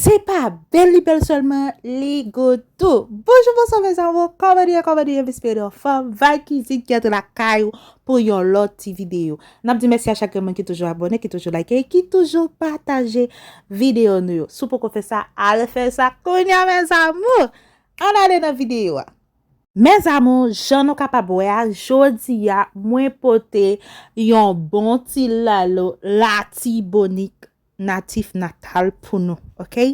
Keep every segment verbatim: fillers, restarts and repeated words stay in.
Te pa bèl, li bèl sèlman, li gou tou. Bonjou, bonswa, mes amours. Kòman nou ye, kòman nou ye? M espere nou anfòm. Vay Kizin ki antre lakay ou pou yon lòt ti videyo. N ap di mèsi a chak moun ki toujou abòne, ki toujou like, ki toujou pataje videyo nou yo. Si w poko fè sa, ale fè sa kounye a, mes amours. Ann ale nan videyo a. Mes amours, jan nou kapab wè a, jodi a, mwen pote yon bon ti lalo Latibonit natif natal pou nou, ok?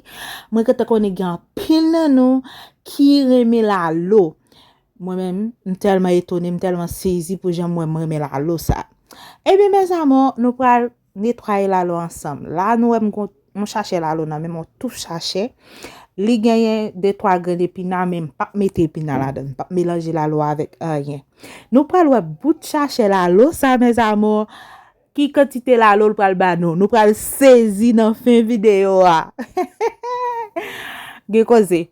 Mwen gentan konnen gen anpil nan nou ki renmen lalo. Mwen menm, m tèlman etone, m tèlman sezi pou jan mwen, mwen renmen lalo sa. Ebyen, mes amours, nou pral netwaye lalo ansanm. La, nou wè m gon yon chachè lalo nan men m, yon touf chachè. Li genyen de twa grenn epina, men m p ap mete epina ladan l. M p ap melanje lalo avèk anyen. Nou pral wè bout chachè lalo sa, mes amours. Ki kantite lalo l pral ba nou? Nou pral sezi nan fen videyo a. Gen koze.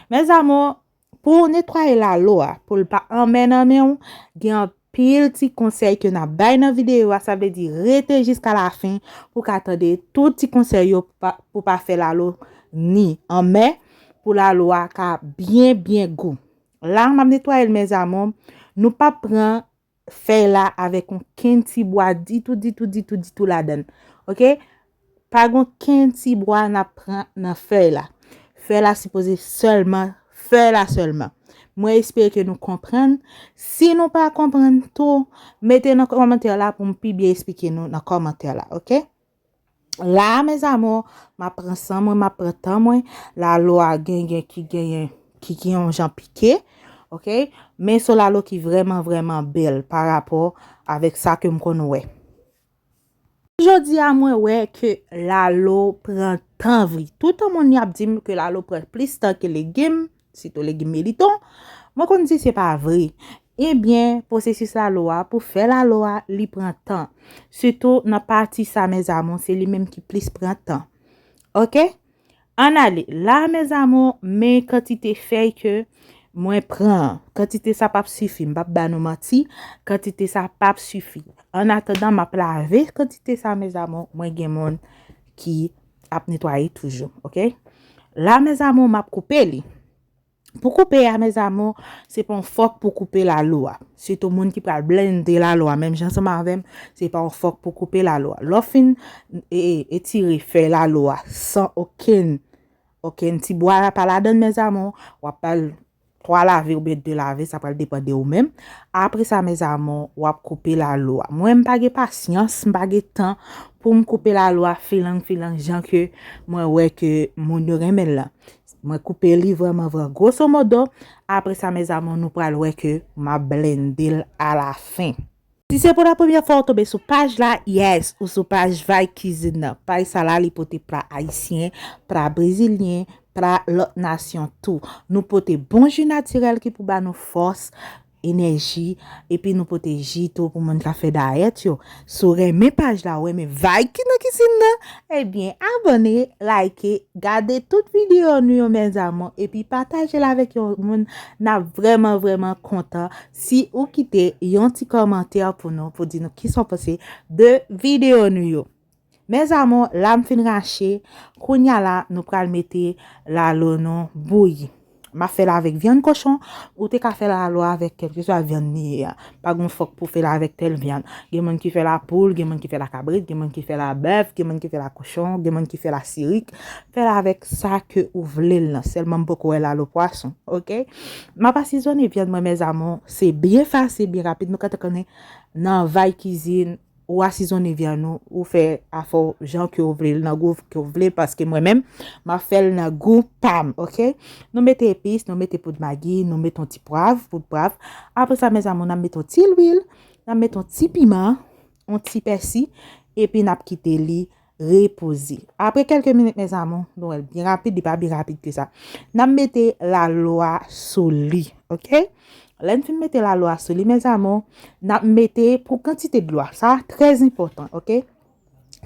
Mes amours, pou w netwaye lalo a, pou l pa anmè nan men w, gen anpil ti konsèy ke n ap bay nan videyo a, sa vle di rete jiska lafen pou w ka tande tout ti konsèy yo pou pa, pou pa fè lalo ni anmè, pou lalo a ka byen, byen gou. La, m ap netwaye l, mes amours. Nou p ap pran fèy la avèk yon kenn ti bwa ditou, ditou, ditou, ditou ladan l. Ok? Pa gon kenn ti bwa n ap pran nan fèy la. Fèy la sipoze sèlman, fèy la sèlman. Mwen espere ke nou konprann. Si nou pa konprann tou, mete nan kòmantè la pou m pi byen esplike nou nan kòmantè la, ok? La, mes amours, m ap pran san mwen, m ap pran tan mwen. Lalo a genyen ki genyen, ki gen yon jan pike, ok? Men se yon lalo ki vrèman, vrèman bèl pa rapò avèk sa ke m konn wè. Jodi a, mwen wè ke lalo pran tan vre. Toutan moun yo ap di m ke lalo pran plis tan ke legim, sitou legim militon, mwen konn di se pa vre. Ebyen, pwosesis lalo a, pou fè lalo a, li pran tan. Sitou nan pati sa, mes amours, se li menm ki plis pran tan. Ok? Ann ale. La, mes amours, men kantite fèy ke mwen pran. Kantite sa p ap sifi, m p ap ba nou manti, kantite sa p ap sifi. An atandan, m ap lave kantite sa, mes amours, mwen gen moun ki ap netwaye toujou, ok? La, mes amours, m ap koupe li. Pou koupe a, mes amours, se pa yon fòk pou koupe lalo a. Sitou moun ki pral blende lalo a, menm jan ansanm avè m, se pa yon fòk pou koupe lalo a. Lè w fin e, e, etire fèy lalo a san okenn, okenn ti bwa pa ladan l, mes amours, w ap pral twa lave oubyen de lave, sa pral depann de ou menm. Apre sa, mes amours, w ap koupe lalo a. Mwen, m pa gen pasyans, m pa gen tan pou m koupe lalo a filang, filang, jan ke mwen wè ke moun yo renmen l lan. Mwen koupe li vrèman, vrèman grosso modo. Apre sa, mes amours, nou pral wè ke m ap blende l alafen. Si se pou la premyè fwa w tonbe sou paj la, yes, ou sou paj Vay Kizin nan. Paj sa la, li pote pla ayisyen, pla brezilyen, pla lòt nasyon tou. Nou pote bon ji natirèl ki pou ba nou fòs, enèji, epi nou pote ji tou pou moun k ap fè dayèt yo. Si w renmen paj la, w renmen Vay ki nan kizin nan, ebyen, abòne, like, gade tout videyo nou yo, mes amours, epi pataje l avèk yon moun. N ap vrèman, vrèman kontan si ou kite yon ti kòmantè pou nou, pou di nou kisa w panse de videyo nou yo. Mes amours, la m fin rache, kounye a la, nou pral mete lalo nou bouyi. M ap fè l avèk vyann kochon, ou te ka fè lalo avèk kèlkeswa vyann li ye a. Pa gen fòk pou fè l avèk tèl vyann. Gen moun ki fè l a poul, gen moun ki fè l a kabrit, gen moun ki fè l a bèf, gen moun ki fè l a kochon, gen moun ki fè l a sirik. Fè l avèk sa ke ou vle l lan. Sèlman m poko wè lalo pwason, ok? M ap asizone vyann mwen, mes amours. Se byen fasil, byen rapid. Nou ka te konnen nan Vay Kizin, ou asizone vyann ou, ou fè afè w jan ke w vle l, nan gou ke w vle l, paske mwen menm, m ap fè l nan gou pa m, ok? Nou mete epis, nou mete poud magi, nou mete yon ti pwav, poud pwav. Apre sa, mes amours, n ap mete yon ti lwil, n ap mete yon ti piman, yon ti pèsi, epi n ap kite li repoze. Apre kèlke minit, mes amours, nou wè l byen rapid, li pa byen rapid ke sa. N ap mete lalo a sou li, ok? Lè n fin mete lalo a sou li, mes amours, n ap mete pou kantite dlo a. Sa trè enpòtan, ok?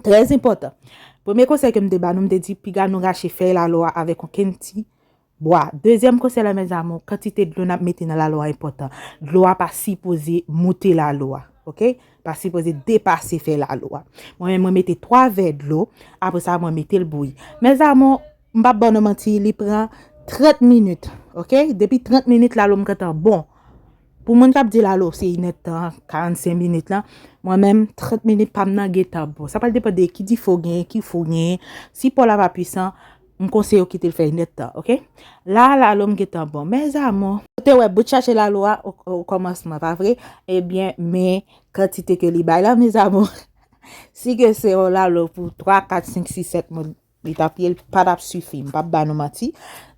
Trè enpòtan. Premye konsèy ke m te ba nou, m te di, piga nou rache fèy lalo a avèk yon kenn ti bwa. Dezyèm konsèy la, mes amours, kantite dlo n ap mete nan lalo a enpòtan. Dlo a pa sipoze moute lalo a, ok? Pa sipoze depase fèy lalo a. Mwen menm, mwen mete twa vè dlo, apre sa, mwen mete l bouyi. Mes amours, M p ap ba nou manti, li pran trant minit, oke? Depi trant minit, lalo m gentan bon. Pou moun k ap di lalo se inèdtan, karannsenk minit lan, mwen menm, trant minit pa m nan gentan bon. Sa pral depann de ki difo w genyen, ki fou w genyen. Si pwa w la pa pwisan, m konseye w kite l fè inèdtan, oke? La, lalo m gentan bon. Mes amours, ou te wè bout chache lalo a o, o kòmansman, pa vre? Ebyen, men kantite ke li bay la, mes amours. Si ke se yon lalo pou twa, kat, senk, sis, sèt moun, li t ap ye, l pa t ap sifi. M p ap ba nou manti.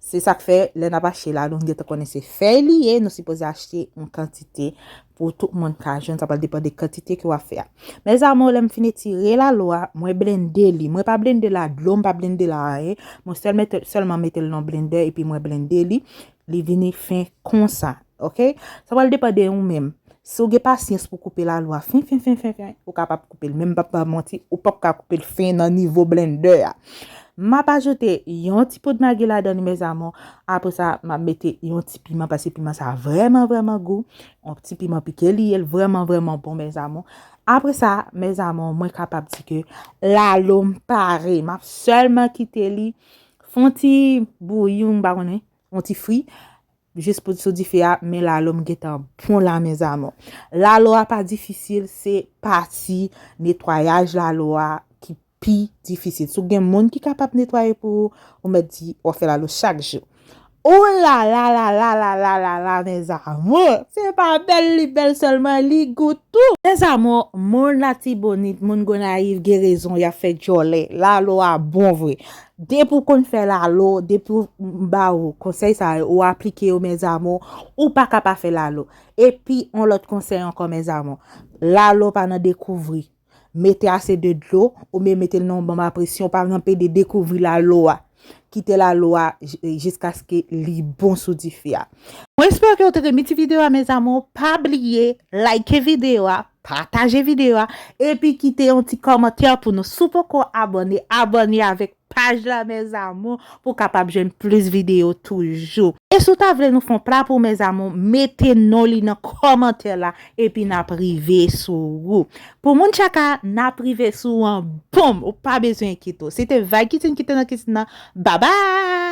Se sa k fè, lè n ap achte lalo, nou gentan konnen se fèy li ye, nou sipoze achte yon kantite pou tout moun ka jwenn. Sa pral depann de kantite ke w ap fè a. Mes amours, lè m fin etire lalo a, mwen blende li. Mwen pa blende la dlo, m pa blende la anyen. Mwen sèl mete, sèlman mete l nan blendè epi mwen blende li. Li vini fen konsa, oke? Sa pral depann de ou menm. Si w gen pasyans pou koupe lalo a fen, fen, fen, fen, fen, ou kapab koupe l. Men m p ap ba manti, ou p ap ka koupe l fen nan nivo blendè a. M ap ajoute yon ti poud magi ladan li, mes amours. Apre sa, m ap mete yon ti piman, paske piman sa vrèman, vrèman gou. Yon ti piman pike li ye, l vrèman, vrèman bon, mes amours. Apre sa, mes amours, mwen kapab di ke lalo m pare. M ap sèlman kite li fè yon ti bouyi, m pa konnen, yon ti fri. Jis pou sou dife a, men lalo m gentan bon la, mes amours. Lalo a pa difisil, se pati netwayaj lalo a ki pi difisil. Si w gen moun ki kapab netwaye pou ou, ou mèt di w ap fè lalo chak jou. O la la la la la la la la, mes amours! Se pa bèl li bèl sèlman, li gou tou. Mes amours, moun Latibonit, moun Gonayiv gen rezon, y ap fè djòlè. Lalo a bon vre. Depi w konn fè lalo, depi w, m ba ou konsèy sa yo, ou aplike yo, mes amours, ou pa ka pa fè lalo. Epi, yon lòt konsèy ankò, mes amours, lalo pa nan dekouvri. Mete ase de dlo, oubyen mete l nan yon bonm a presyon, pa nan pede dekouvri lalo a. Kite lalo a j-, jiskaske li bon sou dife a. Mwen espere ke w te renmen ti videyo a, mes amours. Pa bliye, like videyo a, pataje videyo a, epi kite yon ti kòmantè pou nou. Si w poko abòne, abòne avèk paj la, mes amours, pou w kapab jwenn plis videyo toujou. E si w ta vle nou fè yon pla pou, mes amours, mete non li nan kòmantè la, epi n ap rive sou ou. Pou moun Tchaka, n ap rive sou ou an bonm, ou pa bezwen enkyete w. Se te Vay Kitin ki te nan kisin nan. Babay!